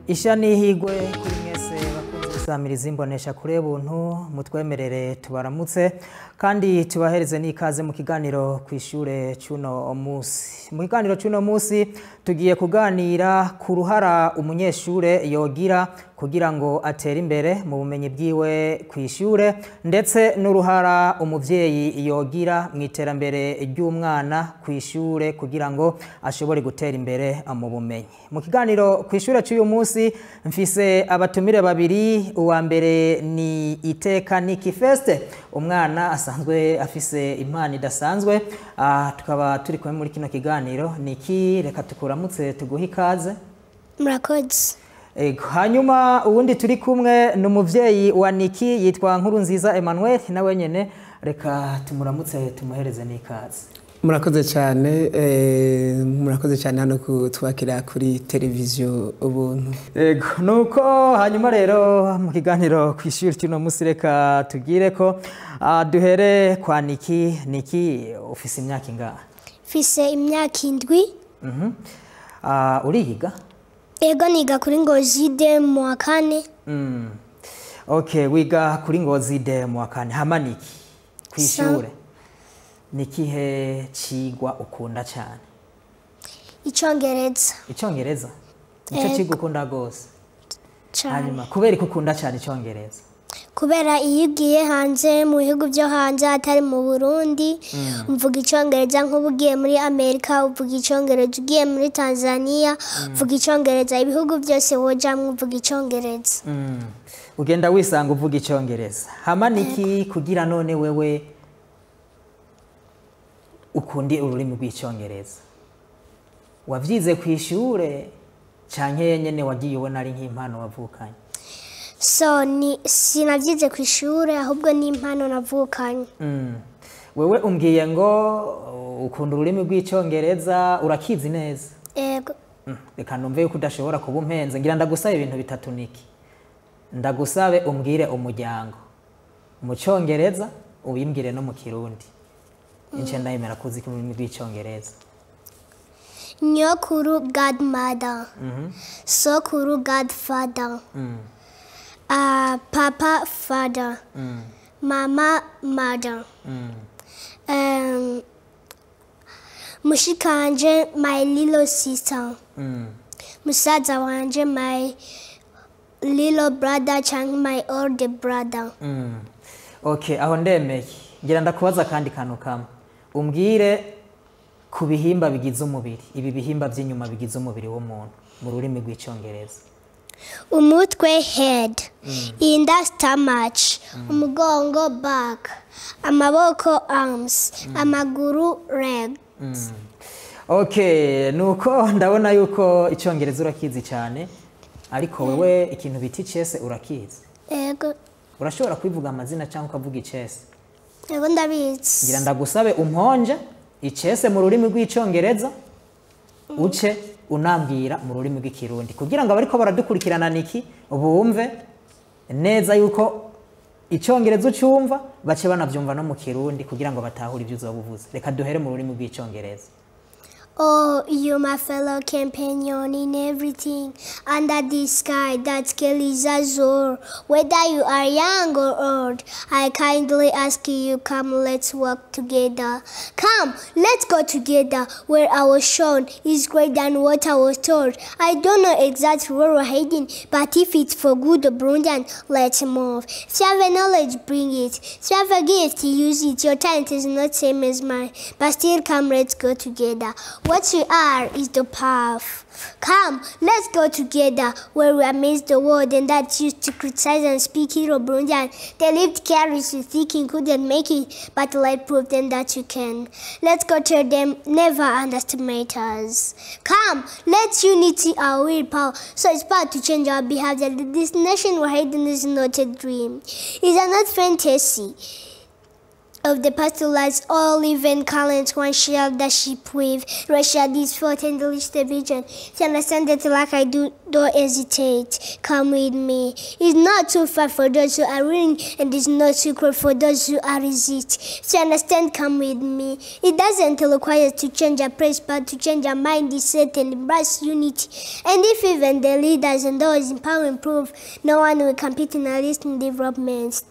Isha n'ihigwe kuri mwese bakunze gusamiriza imbonesha kure buntu, mutwemerere tubaramutse kandi tubahereze n'ikaze mu kiganiro kw'ishure c'uno musi. Mu kiganiro c'uno musi tugiye kuganira ku ruhara umunyeshure yogira kugira ngo atere imbere mu bumenyi bwiwe kw'ishure, ndetse n'uruhara umuvyeyi yogira mu iterambere ry'umwana kw'ishure kugira ngo ashobore gutera imbere mu bumenyi. Mu kiganiro kw'ishure c'uyu musi mfise abatumire babiri. Uwa mbere ni Iteka Niki Feste, umwana asanzwe afise impano idasanzwe. Tukaba turi kumwe muri kino kiganiro. Niki, reka tukuramutse tuguhe ikaze. Murakoze. Ego, hanyuma uwundi turi kumwe ni umuvyeyi wa Niki, yitwa Nkurunziza Emmanuel, nawe nyene reka tumuramutse tumuhereze n'ikaze. Murakoze cyane, murakoze cyane hano kutwakira kuri televiziyo Ubuntu. Ego, nuko hanyuma rero mu kiganiro kw'ishuri cy'uno musi reka tugire ko duhere kwa Niki. Niki, ufise imyaka ingahe? Mfise imyaka 7. Uriga? Ego, niga kuri Ngozi de mu wa kane. Okay, wiga kuri Ngozi de mu wa kane. Hama Niki, kw'ishure nikihe cigwa ukunda cyane? Icongereza. Icongereza? Nico cigwa ukunda gose? Cane. Hanyuma kubera ko ukunda cyane icongereza? Kubera iyo ugiye hanze, mu bihugu byo hanze atari mu Burundi, mvuga icongereza. Nk'ubu ugiye muri Amerika uvuga icongereza, ugiye muri Tanzania uvuga icongereza, ibihugu byose wojamwo uvuga icongereza. Ugenda wisanga uvuga icongereza. Hama Niki, kugira none wewe ukundi ururimi rw'icongereza, wavyize kw'ishure canke nyene wagiye ubona ari nk'impano wavukanye? So ni sinavyize kw'ishure, ahubwo ni impano navukanye. Wewe umbwiye ngo ukunda ururimi rw'icongereza, urakizi neza? Ego. Reka numve yuko udashobora kuba umpenze. Ngira ndagusabe ibintu bitatu Niki. Ndagusabe umbwire umuryango mu congereza, ubimbwire no mu Kirundi. Ince ndayemera kuzi ururimi rw'icongereza. Nyokuru godmother, sokuru godfather, papa father, mama mother, mushikanje my little sister, musaza wanje my little brother canke my older brother. Okay, aho ndemeye. Ngira ndakubaza kandi kantu kamwe. Umbwire ku bihimba bigize umubiri, ibi bihimba by'inyuma bigize umubiri w'umuntu mu rurimi rw'icongereza. Umutwe head, inda stomach, umugongo back, amaboko arms, amaguru leg. Okay, nuko ndabona yuko icongereza urakizi cyane, ariko wewe ikintu bita icese urakizi? Ego. Urashobora kwivuga amazina cyangwa ukavuga icese? Ego, ndabizi. Ngira ndagusabe umponje icese mu rurimi rw'icongereza, uce unambwira mu rurimi rw'ikirundi kugira ngo abariko baradukurikirana Niki bumve neza yuko icongereza ucumva, bace banavyumva no mu Kirundi kugira ngo batahure ivyo uzoba uvuze. Reka duhere mu rurimi rw'icongereza. Oh, you my fellow companion in everything under the sky that is azure. Whether you are young or old, I kindly ask you, come, let's work together. Come, let's go together. Where I was shown is greater than what I was told. I don't know exactly where we're heading, but if it's for good or Burundian, let's move. If you have a knowledge, bring it. If you have a gift, use it. Your talent is not same as mine, but still come, let's go together. What we are is the path. Come, let's go together where we amaze the world and that used to criticize and speak hero Burundian. They lived carelessly thinking couldn't make it, but life proved them that you can. Let's go tell them never underestimate us. Come, let's unity our willpower so it's power to change our behavior. The destination we're heading is not a dream. It's not fantasy. Of the past lives, all even current one share that ship with Russia this fort and reach the vision. To understand it like I do, don't hesitate. Come with me. It's not too far for those who are willing, and it's not too close for those who are resist. To understand, come with me. It doesn't require to change a place, but to change our mind is set and embrace unity. And if even the leaders and those in power improve, no one will compete in our list in developments.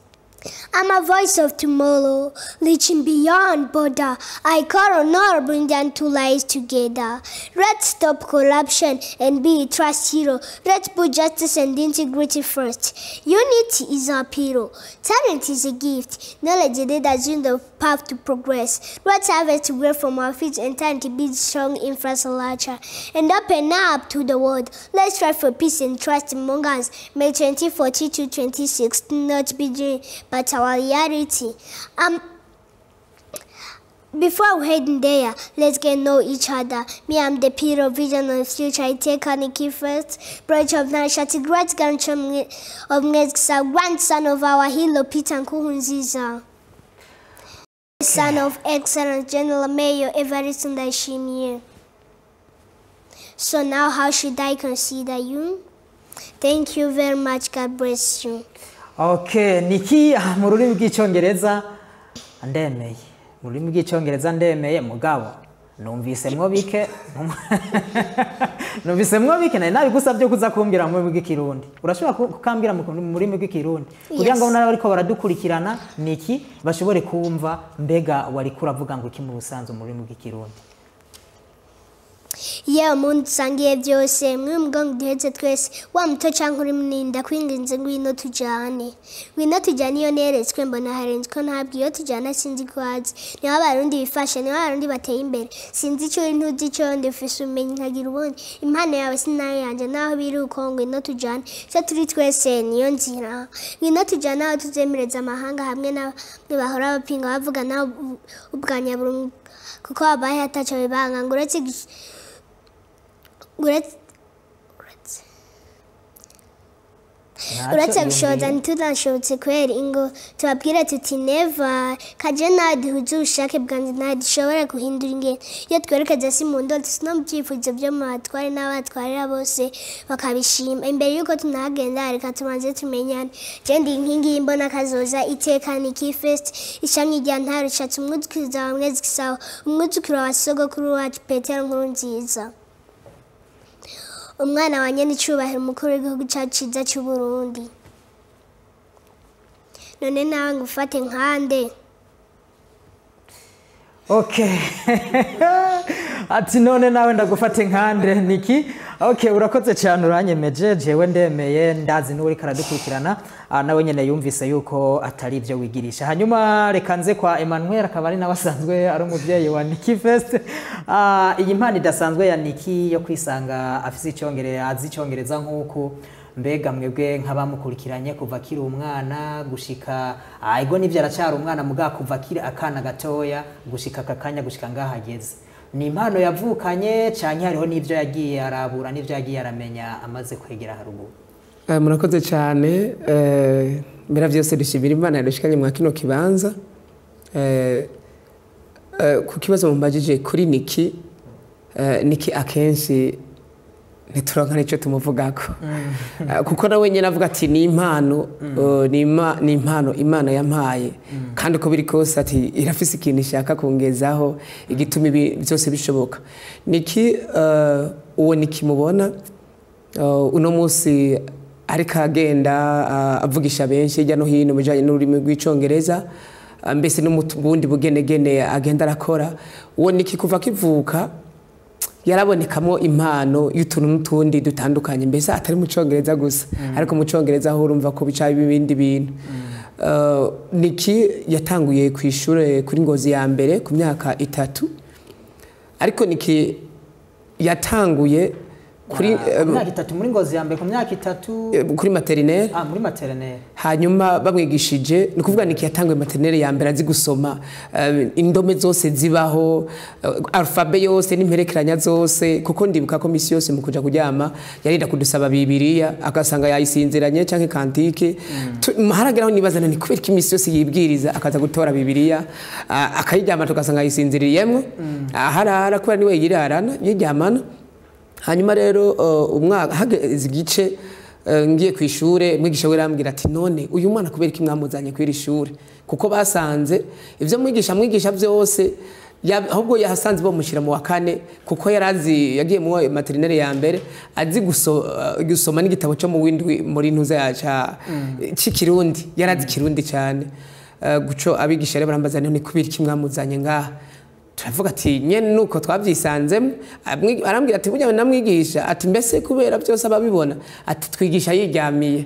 I'm a voice of tomorrow, reaching beyond border. I call on all Burundian to rise together. Let's stop corruption and be a trust hero. Let's put justice and integrity first. Unity is our hero. Talent is a gift. Knowledge leads in the path to progress. Let's have it to grow from our feet and time to build strong infrastructure and open up to the world. Let's strive for peace and trust among us. May 2040 to 2060 not be dream, but our reality. Before we head there, let's get know each other. Me, I'm the pillar of vision of the future. I take on the key first branch of Nashati, great grandson of Ngezsa, grandson of our hero Peter Nkurunziza, son of excellent General Mayor Evariste Ndayishimiye. So now, how should I consider you? Thank you very much. God bless you. Okay, Niki mu rurimi rw'icyongereza ndemeye. Mu rurimi rw'icyongereza ndemeye mugabo numvisemwo bike. Numvisemwo bike nari nabigusabye kuza kumbwira mu rurimi rw'ikirundi. Urashobora kukambwira mu rurimi rw'ikirundi kugira ngo nabo ariko baradukurikirana Niki bashobore kumva mbega wari kuravuga ngo iki mu busanzwe mu rurimi rw'ikirundi. Yewe muntu dusangiye byose mwe mugongo duhetse twese wa muto canke uri munini ndakwinginze ngwino tujane ngwino tujane iyo neretswe mbona harenze ko ntabwo iyo tujana sinzi ko hazi niho abarundi bifashe niho abarundi bateye imbere sinzi ico uri ntuzi ico ndi ufise ubumenyi nkagira ubundi impano yawe sinayo yanje naho biri uko ngwino tujane ico turi twese niyo nzira ngwino tujane aho tuzemereza amahanga hamwe n'abamwe bahora bapinga bavuga nawe ubwa nyaburungu kuko babaye ataco bibanga ngo uretse uretse gushoza ntituzashobotse kwera ingo tubabwire tuti neva kaje nawe duhuze ubushake bwanjye nawe dushobora guhindura ingendo iyo twerekeza si mu ndoto si no mu byifuzo byo mu batware n'abatwarira bose bakabishima imbere y'uko tunahagenda reka tubanze tumenyane je ndi inkingi y'imbona kazoza iteka Niki First ishami rya Ntarushatse umwuzukuruza wa Mwezi Gisabo umwuzukuru wa sogokuru wacu Petero Nkurunziza umwana wa nyenicubahiro umukuru w'igihugu cyacu cyiza cy'u Burundi none nawe ngufate nkande. Okay. Ati none nawe ndagufate nkande Niki. Okay, urakoze cyane uranyemeje jewe ndemeye ndazi n'uri karadukurikirana nawe nyene yumvise yuko atari ibyo wigirisha. Hanyuma reka nze kwa Emmanuel akaba ari nawe asanzwe ari umuvyeyi wa Niki First. Iyi mpano idasanzwe ya Niki yo kwisanga afise icyongereza azi icyongereza nkuko mbega mwebwe nk'abamukurikiranye kuva akiri umwana gushika ego nivyo aracyari umwana muga kuva akiri akana gatoya gushika akakanya gushika ngahageze ni impano yavukanye canke hariho n'ivyo yagiye arabura n'ivyo yagiye aramenya amaze kwegera haruguru? Murakoze cyane. Mbere vyose dushimira Imana yadushikanye mwa kino kibanza. Ku kibazo mumbajije kuri Niki, Niki akenshi ntituronka nicyo tumuvugako kuko nawe nyene avuga ati ni impano, ni impano Imana yampaye kandi uko biri kose ati irafise ikintu ishaka kungezaho igituma ibi byose bishoboka. Niki uwo Niki mubona uno munsi ariko agenda avugisha benshi hirya no hino mu bijanye n'ururimi rw'icongereza mbese no mu bundi bugenegene agenda arakora. Uwo Niki kuva akivuka yarabonekamo impano y'utuntu n'utundi dutandukanye mbese atari mu congereza gusa ariko mu congereza ho urumva ko bica ibindi bintu. Niki yatanguye ku ishure kuri Ngozi ya mbere ku myaka 3 ariko Niki yatanguye Kuri Ku myaka 3 muri Ngozi ya mbere, ku myaka 3 kuri maternelle. Muri maternelle. Hanyuma bamwigishije, ni ukuvuga Niki yatanguye maternelle ya mbere azi gusoma indome zose zibaho, alphabet yose n'imperekeranya zose, kuko ndibuka ko misi yose mu kuja kuryama yarinda kudusaba Bibiliya, agasanga yayisinziranye canke kantike. Harageraho nibaza ni kubera ko imisi yose yibwiriza akaza gutora Bibiliya, akayiryama tugasanga yayisinziriyemwo, aharara kubera niwe yirarana yiryamana. Hanyuma rero umwaka hageze igice ngiye ku ishure, mwigisha we arambwira ati none uyu mwana kubera iki mwamuzanye kw'iri shure? Kuko basanze ivyo mwigisha byose, ahubwo yahasanze bamushyira mu wa kane, kuko yarazi yagiye mu maternelle ya mbere azi gusoma n'igitabo cyo mu windwi muri ntuza yaca c'ikirundi, yarazi ikirundi cyane. Guco abigisha rero barambaza none kubera iki mwamuzanye ngaha? Turavuga ati nyene nuko twabyisanzemo. Arambwira ati burya namwigisha, ati mbese kubera byose ababibona, ati twigisha yiryamiye.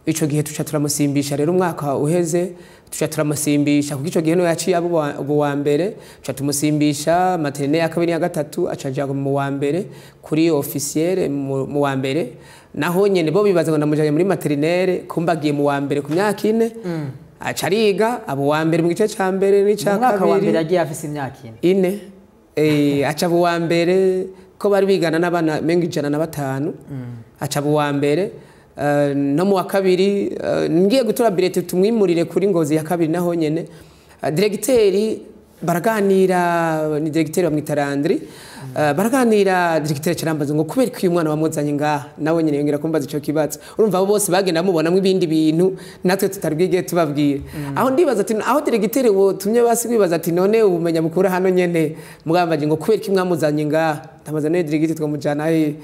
Ico gihe tuca turamusimbisha rero, umwaka uheze tuca turamusimbisha, kuko ico gihe no yaciye abo wa mbere, tuca tumusimbisha maternelle ya kabiri ya gatatu, aca mu wa mbere kuri officiel mu wa mbere. Naho nyene bo bibaza ngo ndamujanye muri maternelle, kumba agiye mu wa mbere ku myaka 4. Aca ariga abo wa mbere mu gice ca mbere n'ica kabiri. Umwaka wa mbere yagiye afise imyaka 4. Aca abo wa mbere ko bari bigana n'abana menga 105. Aca abo wa mbere no mu wa kabiri. Ngiye gutora billet tumwimurire kuri Ngozi ya kabiri, naho nyene directeur baraganira, ni directeur bamwita Landry, baraganira. Directeur carambaza ngo kubera ko uyu mwana wamuzanye ngaha, nawe nyene yongera kumbaza ico kibazo. Urumva abo bose bagenda mubonamwe ibindi bintu natwe tutarwige tubabwira. Aho ndibaza ati aho directeur wotumye basi kwibaza ati none ubumenya bukura hano nyene, mugambaje ngo kubera ko mwamuzanye ngaha? Ndamaza none directeur twamujana he?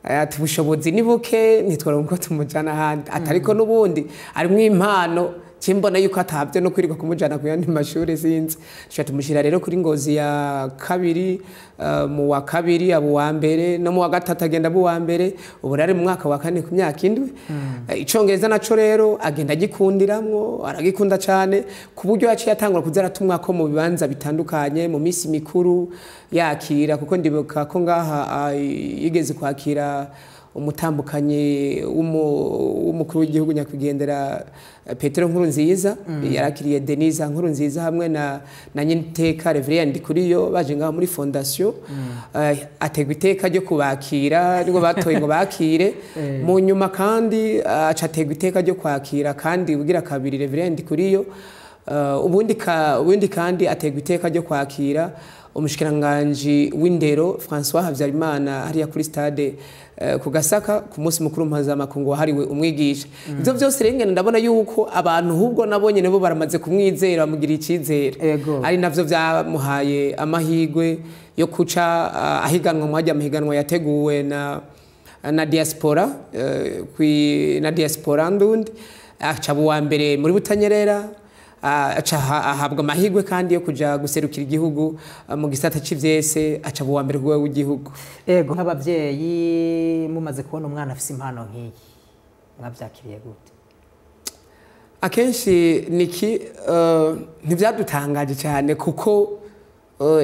Ati ubushobozi ni buke, ntitwara ngo tumujana ahandi, atariko n'ubundi arimwo impano kimbona yuko atabye no kwirirwa kumujana ku yandi mashuri sinzi. Tuca tumushyira rero kuri Ngozi ya kabiri, mu wa kabiri abo wa mbere, no mu wa gatatu agenda abo wa mbere. Ubu rero mu mwaka wa kane ku myaka 7. Icongereza naco rero agenda agikundiramwo, aragikunda cyane, ku buryo yaciye atangura kuza aratumwa ko mu bibanza bitandukanye mu misi mikuru yakira, kuko ndibuka ko ngaha yigeze kwakira umutambukanyi w'umukuru w'igihugu nyakwigendera Petero Nkurunziza, yarakiriye Denise Nkurunziza hamwe na Nyinteka Reverend Ndikuriyo, baje ngaho muri fondation. Ategwa iteka ryo kubakira, nibwo batoye ngo bakire. Mu nyuma kandi aca ategwa iteka ryo kwakira kandi ugira kabiri Reverend Ndikuriyo. Ubundi kandi ategwa iteka ryo kwakira umushikiranganji w'indero François Habyarimana hariya kuri stade ku Gasaka ku munsi mukuru mpuzamakungu wahariwe umwigisha. Ivyo byose rero ngenda ndabona yuko abantu hubwo nabonye nabo baramaze kumwizera, bamugira icizere, ari navyo byamuhaye amahigwe yo kuca ahiganwa mu hajya amahiganwa yateguwe na diaspora, na diaspora ndundi, aca wa mbere muri Butanyerera, aca ahabwa amahirwe kandi yo kuja guserukira igihugu mu gisata c'ivyese, aca wa mbere ku rwego rw'igihugu. Ego, nk'abavyeyi mumaze kubona umwana afise impano nk'iyi, mwavyakiriye gute? Akenshi Niki ntivyadutangaje cyane, kuko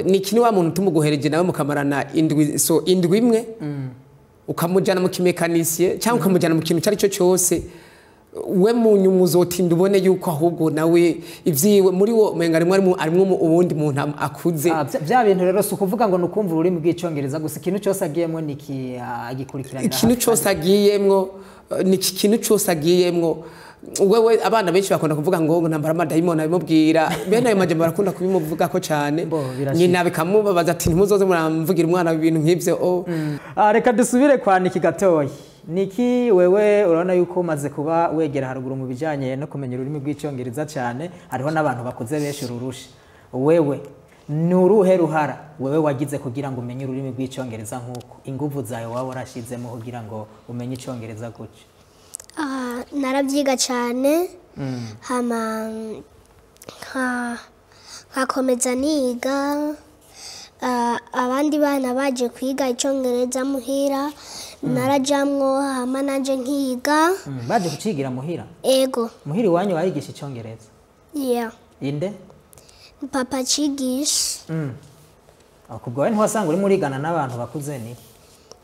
Niki ni wa muntu tumuguhereje nawe mukamarana indwi, so indwi imwe, ukamujana mu kimekanisiye cyangwa ukamujana mu kintu cyari cyo cyose, we mu nyuma uzotinda ubone yuko ahubwo nawe ivyiwe muri wo umenga arimwo uwundi muntu akuze. Bya bintu rero si ukuvuga ngo nukumva ururimi rw'icongereza gusa, ikintu cyose agiyemwo Niki agikurikiranira. Ikintu cyose agiyemwo Niki, ikintu cyose agiyemwo wewe. Abana benshi bakunda kuvuga ngo ntambara amadayimoni abimubwira, bene ayo majambo barakunda kubimuvuga ko cyane, nyina bikamubabaza ati ntimuzoze muramvugira umwana ibintu nk'ivyo. Reka dusubire kwa Niki gatoyi. Niki, wewe urabona yuko umaze kuba wegera haruguru mu bijanye no kumenya ururimi rw'icongereza cyane, hariho n'abantu bakuze benshi rurusha. Wewe ni uruhe ruhara wewe wagize kugira ngo umenye ururimi rw'icongereza nk'uko inguvu zawe waba warashizemo kugira ngo umenye icongereza gutyo? Narabyiga cyane, hama nkakomeza niga. Abandi bana baje kwiga icongereza muhira, narajamwo hama nanje nkiga. Baje kucigira muhira? Ego. Muhira iwanyu barigisha icongereza? Yeah. Inde? Papa cigisha. Akubwo we ntiwasanga uri murigana n'abantu bakuze ni?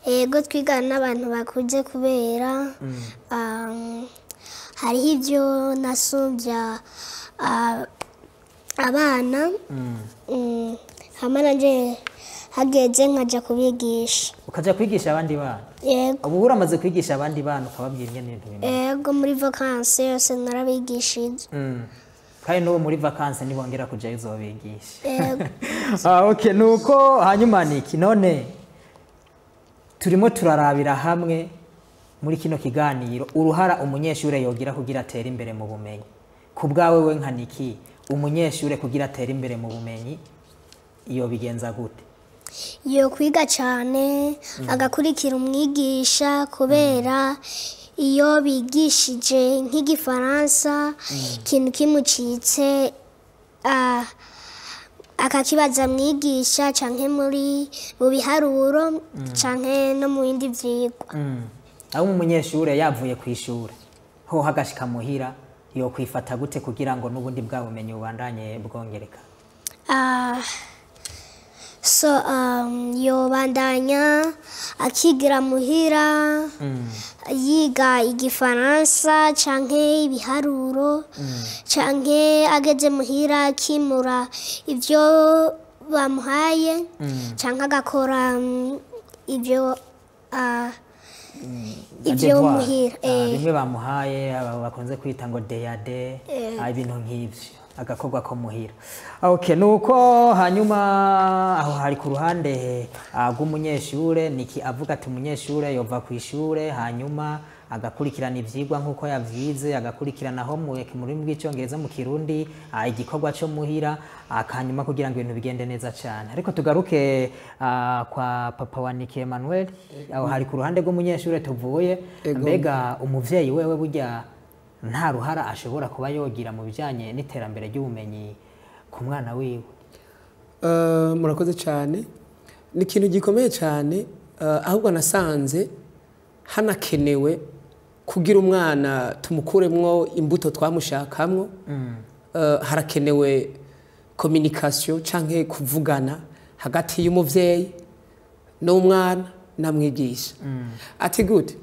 Ego, twigana n'abantu bakuze kubera hariho ibyo nasumbya abana, hama nanje hageze nkaja kubigisha. Ukaja kwigisha abandi bana? Yego. Ubu uramaze kwigisha abandi bana, ukababwira ingene ibintu bimeze? Ego, muri vacances yose narabigishije. Kandi n'ubu muri vacances nibongera kujayo uzobigisha? Yego. Ah, okay, nuko hanyuma niki none turimo turarabira hamwe muri kino kiganiro uruhara umunyeshure yogira kugira atere imbere mu bumenyi. Ku bwawe we nka Niki, umunyeshure kugira atere imbere mu bumenyi iyo bigenza gute? Yo kwiga cyane, agakurikira umwigisha, kubera iyo bigishije nk'igifaransa ikintu kimucitse, akakibaza mwigisha, canke muri mu biharuro canke no mu bindi vyigwa. Aho umunyeshure yavuye ku ishure ho hagashika muhira, yo kwifata gute kugira ngo n'ubundi bwa bumenyi bubandanye bwongereka? So yobandanya akigira muhira, yiga igifaransa canke ibiharuro, canke ageze muhira akimura ivyo bamuhaye, canke agakora ivyo ivyo Devoir. muhira. Bimwe bamuhaye, aba bakunze kwita ngo DAD, ibintu nk'ivyo agakorwa ko muhira. Okay, nuko hanyuma aho hari ku ruhande rw'umunyeshure. Niki avuga ati umunyeshure yova ku ishure, hanyuma agakurikirana ivyigwa nk'uko yavyize, agakurikirana homework mu rurimi rw'icongereza, mu Kirundi igikorwa co muhira, hanyuma kugira ngo ibintu bigende neza cane. Ariko tugaruke kwa papa wa Niki Emmanuel. Aho hari ku ruhande rw'umunyeshure tuvuye. Mbega umuvyeyi wewe burya nta ruhara ashobora kuba yogira mu bijanye n'iterambere ry'ubumenyi ku mwana wiwe? Murakoze cyane, ni ikintu gikomeye cyane, ahubwo nasanze hanakenewe kugira umwana tumukuremwo imbuto twamushakamwo. Harakenewe communication canke kuvugana hagati y'umuvyeyi n'umwana namwigisha. Ati gute?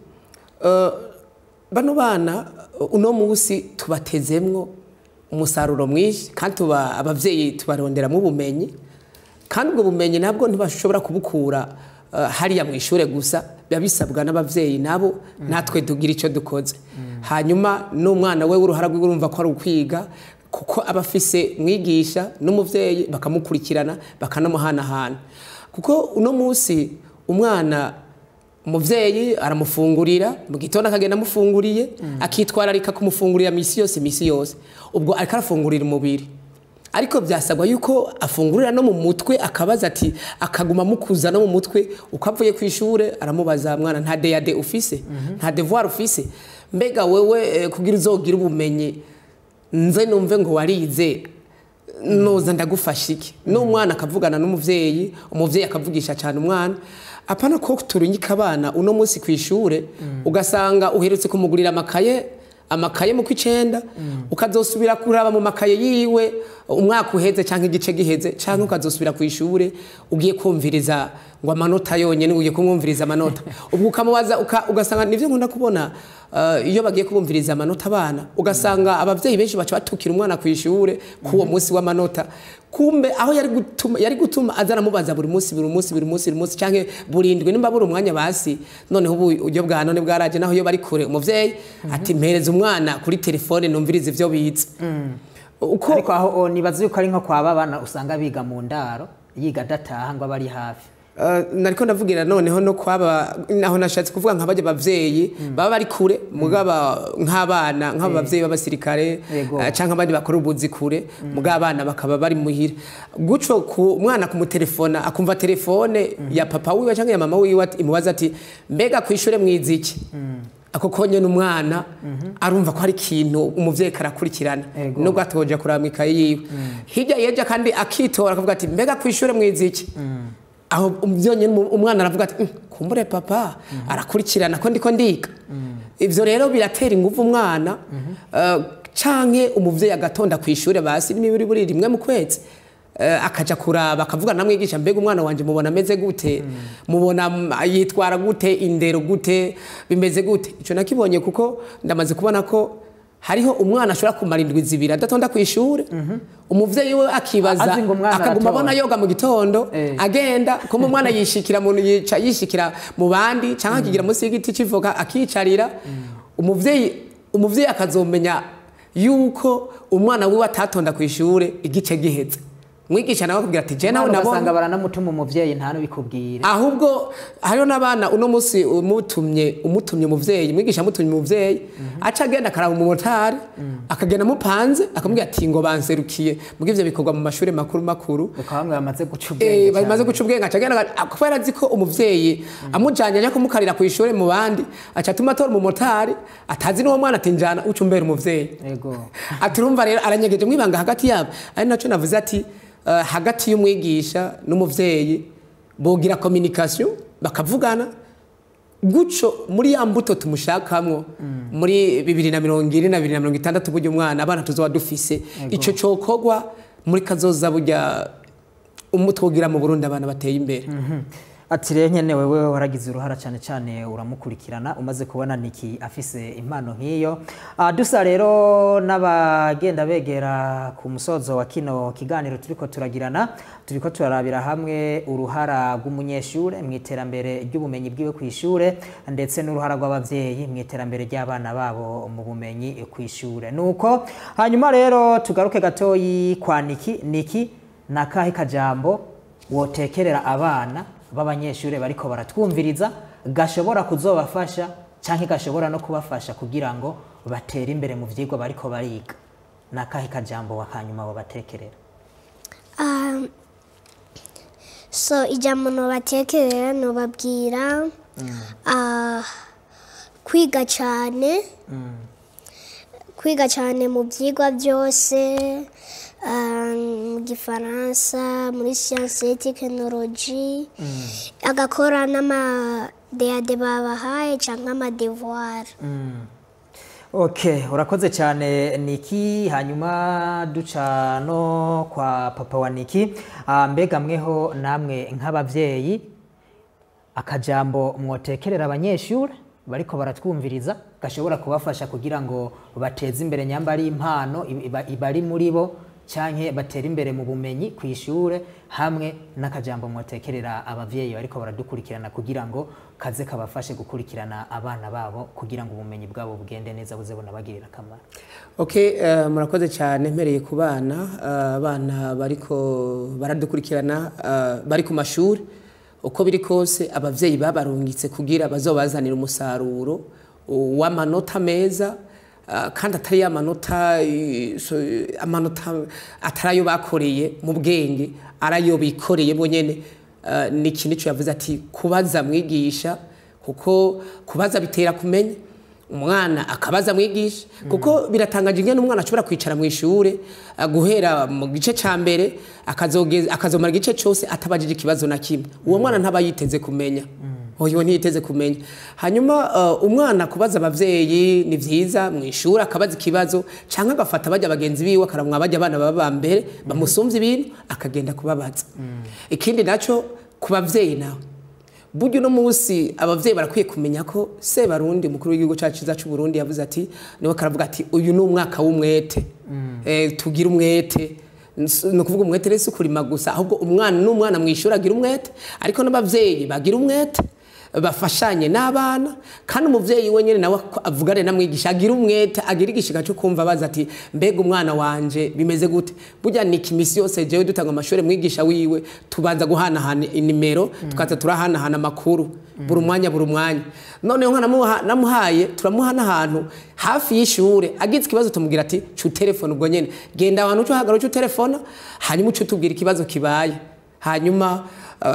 Bano bana uno munsi tubatezemwo umusaruro mwinshi, kandi tuba abavyeyi tubaronderamwo ubumenyi, kandi ubwo bumenyi nabwo ntibashobora kubukura hariya mu ishure gusa, biba bisabwa n'abavyeyi nabo natwe tugira icyo dukoze. Hanyuma n'umwana we uruhara rwiwe urumva ko ari ukwiga, kuko aba afise mwigisha n'umuvyeyi bakamukurikirana, bakanamuhanahana, kuko uno munsi umwana umuvyeyi aramufungurira mu gitondo, akagenda amufunguriye, akitwararika kumufungurira misi yose misi yose. Ubwo ariko arafungurira umubiri, ariko byasabwa yuko afungurira no mu mutwe, akabaza ati, akaguma amukuza no mu mutwe. Uko avuye ku ishure aramubaza: "Mwana, nta DAD ufise? Nta devoir ufise? Mbega wewe kugira uzogire ubumenyi, nze numve ngo warize, noza ndagufasha iki?" N'umwana akavugana n'umuvyeyi, umuvyeyi akavugisha cyane umwana, apana ko turunyika abana uno munsi ku ishure, ugasanga uherutse kumugurira amakaye mu kw'icenda, ukazosubira kuraba mu makaye yiwe umwaka uheze cyangwa igice giheze, cyangwa ukazosubira ku ishure ugiye kumviriza ngo amanota yonyene, ugiye kumwumviriza amanota. Ubwo ukamubaza, ugasanga nivyo nkunda kubona, iyo bagiye kubumviriza amanota abana, ugasanga abavyeyi benshi baca batukira umwana ku ishure k'uwo munsi w'amanota. Kumbe aho yari gutuma aza aramubaza buri munsi, buri munsi, buri munsi, buri munsi, canke burindwi nimba buri umwanya basi. Noneho ubu uburyo bwa none bwaraje, naho iyo bari kure, umuvyeyi ati: "Mpereza umwana kuri telefone numvirize ivyo bize." Uko Ariko aho nibaza yuko ari nko kwa babana usanga biga mu ndaro, yiga adataha ngo abe ari hafi. Nariko ndavugira noneho no kwaba naho nashatse kuvuga nka bajya bavyeyi baba bari kure, mugaba nk'abana nk'aba bavyeyi b'abasirikare, canke abandi bakora ubuzi kure, mugaba abana bakaba bari muhira guco, ku mwana kumutelefona akumva telefone ya papa wiwe canke ya mama wiwe, imubaza ati: "Mbega kwishure mwiziki?" Ako konyene umwana arumva ko hari ikintu umuvyeyi karakurikirana, nubwo atoja kuraba mw'ikaye yiwe hirya yeja, kandi akitora akavuga ati: "Mbega kwishure mwiziki?" Aho byonyine umwana aravuga ati: "Kumbure papa arakurikirana ko ndiko ndiga." Ivyo rero biratera inguvu umwana, canke umuvyeyi agatonda ku ishure basi n'imibiri buri rimwe mu kwezi. Akaja kuraba, akavuga namwigisha: "Mbega umwana wanje mubona ameze gute? Mubona yitwara gute? Indero gute? Bimeze gute?" Ico nakibonye kuko ndamaze kubona ko hariho umwana ashobora kumara indwi 2 adatonda ku ishure, umuvyeyi we akibaza, Azi ngo umwana akaguma aratonda. abona yoga mu gitondo, agenda kuma umwana yishikira mu yica yishikira mu bandi, cyangwa akigira munsi y'igiti c'ivoka akicarira. Umuvyeyi akazomenya yuko umwana wiwe atatonda ku ishure igice giheze. Mwigisha nawe akubwira ati: "Je nawe Umwana nabonye." Ugasanga baranamutuma, umuvyeyi nta n'ubikubwire. Ahubwo hariho n'abana uno munsi umutumye umuvyeyi, mwigisha amutumye umuvyeyi, aca agenda akaraba umumotari, akagenda amupanze, akamubwira ati ngo banserukiye. Muga ivyo bikorwa mu mashuri makuru makuru. Bakaba bamwe bamaze guca ubwenge bamaze cyane. Guca ubwenge, aca agenda kubera azi ko umuvyeyi amujanye aja kumukarira ku ishure mu bandi, aca atuma atora umumotari atazi n'uwo mwana, ati: "Njana uca umbera umuvyeyi." Ati urumva rero aranyegeje mwibanga hagati yabo. Ari naco navuze ati hagati y'umwigisha n'umuvyeyi bogira communication, bakavugana guco muri ya mbuto tumushakamwo muri 2040 na 2060. Burya umwana, abana tuzoba dufise, ico cokorwa muri kazoza, burya umutwogira mu Burundi abana bateye imbere. Ati rero nyene wewe waragize uruhara cyane cyane, uramukurikirana umaze kubona Niki afise impano nk'iyo. Dusa rero n'abagenda begera ku musozo wa kino kiganiro turiko turagirana, turiko turarabira hamwe uruhara rw'umunyeshure mu iterambere ry'ubumenyi bwiwe ku ishure, ndetse n'uruhara rw'abavyeyi mu iterambere ry'abana babo mu bumenyi ku ishure. Nuko hanyuma rero tugaruke gatoyi kwa Niki. Niki, nakahe kajambo wotekerera abana b'abanyeshure bariko baratwumviriza gashobora kuzobafasha canke gashobora no kubafasha kugira ngo batere imbere mu vyigwa bariko bariga? Nakahe kajambo wakanyuma wabatekerera? So ijambo nobatekerera, nobabwira kwiga cyane, kwiga cyane mu byigwa byose, mu Gifaransa, muri siyanse, tekinoloji, agakora n'ama DAD babahaye cyangwa ama devoir. Okay, urakoze cyane Niki. Hanyuma duca no kwa papa wa Niki. Mbega mweho namwe nk'abavyeyi, akajambo mwotekerera abanyeshuri bariko baratwumviriza gashobora kubafasha kugira ngo bateze imbere nyamba ari impano ibari muri bo, canke batere imbere mu bumenyi ku ishure, hamwe n'akajambo mwotekerera abavyeyi bariko baradukurikirana kugira ngo kaze kabafashe gukurikirana abana babo kugira ngo ubumenyi bwabo bugende neza, buze bunabagirira akamaro? Okay, murakoze cyane. Mpereye ku bana, abana bariko baradukurikirana, bari ku mashuri, uko biri kose abavyeyi babarungitse kugira bazobazanira umusaruro w'amanota meza, kandi atari ya manota, amanota atari ayo bakoreye mu bwenge, arayo bikoreye bonyene. Ni ikintu ico yavuze ati kubaza mwigisha, kuko kubaza bitera kumenya. Umwana akabaza mwigisha, kuko biratangaje ingene umwana ashobora kwicara mu ishure, guhera mu gice ca mbere akazomara igice cose atabajije ikibazo na kimwe. Uwo mwana ntaba yiteze kumenya, oyo ntiyiteze kumenya. Hanyuma umwana kubaza abavyeyi ni vyiza mu ishure, akabaza ikibazo canke agafata bajya bagenzi biwe, akaramwa bajya abana baba ba mbere bamusumvye ibintu, akagenda kubabaza. Ikindi naco ku bavyeyi nawe, burya uno munsi abavyeyi barakwiye kumenya ko Sebarundi, umukuru w'igihugu cacu ciza c'u Burundi, yavuze ati, niwe karavuga ati: "Uyu ni umwaka w'umwete." Tugira umwete. Ni ukuvuga umwete rero si ukurima gusa, ahubwo umwana n'umwana mu ishuri agira umwete, ariko n'abavyeyi bagira umwete, bafashanye n'abana. Kandi umuvyeyi wenyene nawe avugane na mwigisha, agira umwete, agira igishika cyo kumva abaza ati: "Mbega umwana wanje bimeze gute?" Burya ni imisi yose jewe dutanga amashuri, mwigisha wiwe tubanza guhanahana inimero, tukaza turahanahana amakuru buri mwanya buri mwanya. Noneho nka namuhaye, turamuha n'ahantu hafi y'ishure, agize ikibazo tumubwira ati: "Cu telefone ubwo nyene, genda ahantu uco uhagarara, uco telefona, hanyuma uco tubwira ikibazo kibaye." Hanyuma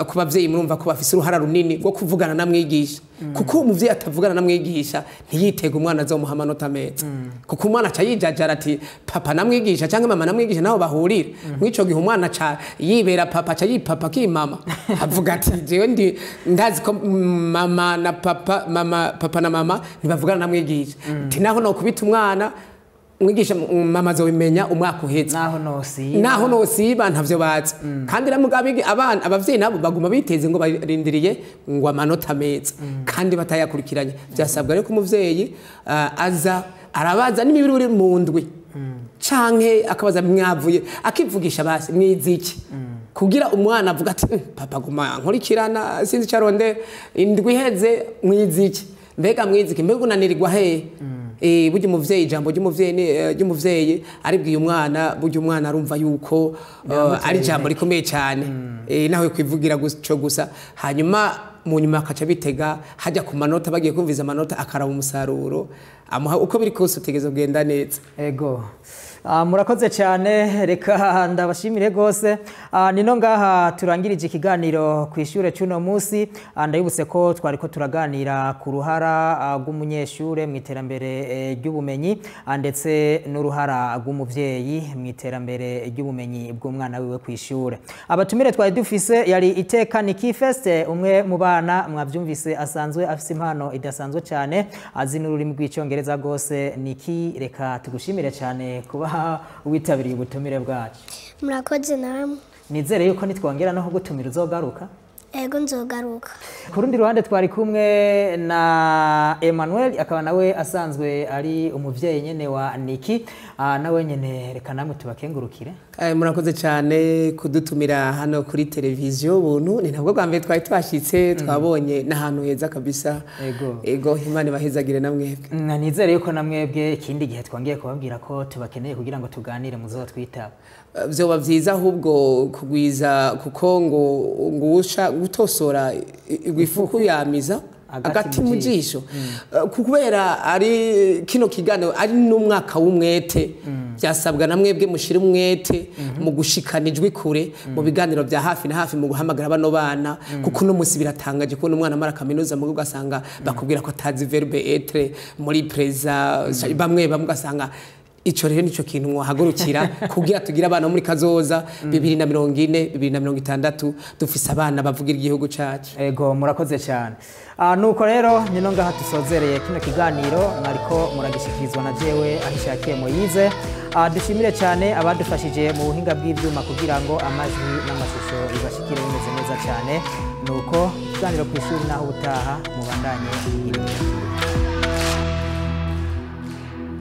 ku bavyeyi, murumva ko bafise uruhara runini rwo kuvugana na mwigisha, kuko umuvyeyi atavugana na mwigisha ntiyitega umwana azomuha amanota meza, kuko umwana aca yijajara ati: "Papa na mwigisha cyangwa mama na mwigisha naho bahurira." Mw'ico gihe umwana aca yibera papa, aca yipapa akimama, avuga ati: "Jewe ndi ndazi ko mama na papa, mama, papa na mama ntibavugana na mwigisha." Ati naho nokubita umwana. Mwigisha, mama azobimenya umwaka uheze. Naho nosiba. Naho nosiba ntavyo bazi. Kandi rero abana, abavyeyi nabo baguma biteze ngo barindiriye ngo amanota meza kandi batayakurikiranye. Byasabwa rero ko umuvyeyi aza arabaza n'imibiri uri mu ndwi, canke akabaza mwavuye, akivugisha basi mwiziki, kugira umwana avuga ati: "Papa guma nkurikirana, sinzi icyo arondera indwi iheze. Mwiziki? Mbega mwiziki? Mbega unanirirwa hehe?" Burya umuvyeyi, ijambo ry'umuvyeyi ry'umuvyeyi aribwiye umwana, burya umwana arumva yuko ari ijambo rikomeye cyane, nawe kwivugira guco gusa. Hanyuma mu nyuma akaca bitega hajya ku manota, bagiye kumviza amanota, akaraba umusaruro amuha. Uko biri kose utegereza kugenda neza. Ego. Murakoze cyane, reka ndabashimire gose. Nino ngaha turangirije ikiganiro ku ishure cy'uno munsi. Ndabibutse ko twariko turaganira ku ruhara rw'umunyeshure mu iterambere ry'ubumenyi, ndetse n'uruhara rw'umuvyeyi mu iterambere ry'ubumenyi bw'umwana wiwe ku ishure. Abatumire twari dufise yari Iteka Niki Fest, umwe mu bana mwavyumvise asanzwe afise impano idasanzwe cyane, azi n'ururimi rw'Icyongereza gose. Niki, reka tugushimire cyane kuba witabiriye ubutumire bwacu. Murakoze namwe. Nizere yuko nitwongera no kugutumira uzogaruka. Ego, nzogaruka. Ku rundi ruhande twari kumwe na Emmanuel, akaba nawe asanzwe ari umuvyeyi nyene wa Niki. Nawe nyene reka namwe tubakengurukire. Murakoze cyane kudutumira hano kuri televiziyo Buntu. Ni ntabwo bwa mbere twari twashyitse, twabonye n'ahantu heza kabisa. Ego. Ego, Imana ibahezagire na mwebwe. Nizere yuko na mwebwe ikindi gihe twongeye kubabwira ko tubakeneye kugira ngo tuganire muzotwitaba. Vyoba vyiza ahubwo kugwiza, kuko ngo usha gutosora ifuku yamiza agati mu jisho. Kubera ari kino kiganiro ari n'umwaka w'umwete, byasabwa na mwebwe mushira umwete mu gushikana ijwi kure mu biganiro bya hafi na hafi, mu guhamagara bano bana, kuko uno munsi biratangaje kubona umwana amara kaminuza mu ugasanga bakubwira ko atazi verbe être muri présent. Bamwe bamwe ugasanga ico rero nico kintu mwahagurukira kugira tugire abana bo muri kazoza 2040, 2060, dufise abana bavugira igihugu cacu. Ego, murakoze cyane. Nuko rero nino ngaha tusozereye kino kiganiro mwariko muragishikirizwa na jewe Ahishakiye Moyize. Dushimire cyane abadufashije mu buhinga bw'ibyuma kugira ngo amajwi n'amashusho bibashikire bimeze neza cyane. Nuko ikiganiro ku ishuri naho ubutaha, mubandanye kugira ibihe.